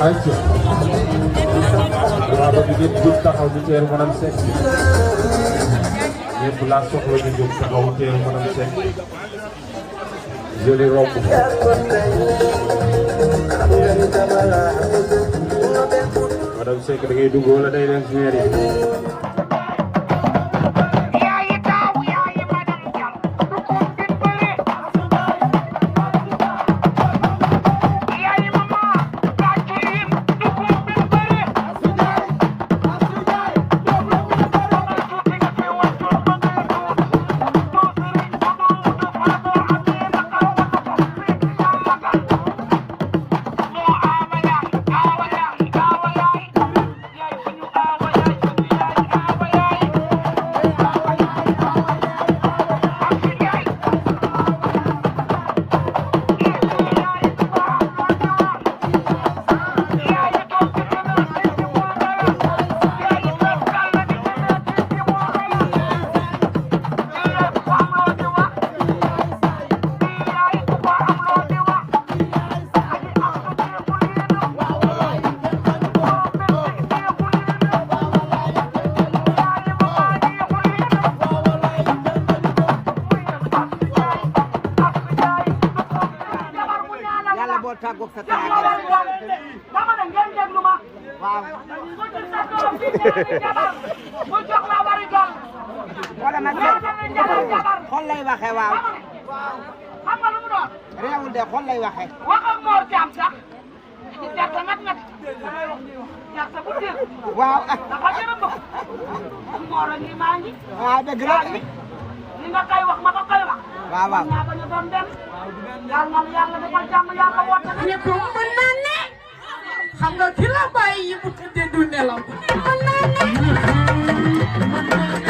ayca waaw ba ngeen jóg taxaw ñu teeru madame Seck ñëpp laa soxla ñu jóg taxaw teeru madame Seck joli romb madame Seck da ngay dugg wala day leen si weer yi xol lay waxe waaw xam nga lu mu doon réewul de xol lay waxe waxal moo jaam sax ci gerte nag gerte bu dégg waaw dafa jërë bëgg moor a ngi maa ngi waaw dëgg la li nga koy wax ma ko koy wax waaw waaw ñaa bañu doon dem yàlla na yàlla defal jàmm yàlla woote na ne ko mën naa ne xam nga ki la bàyyi bu tëddee du nelaw mën naa ne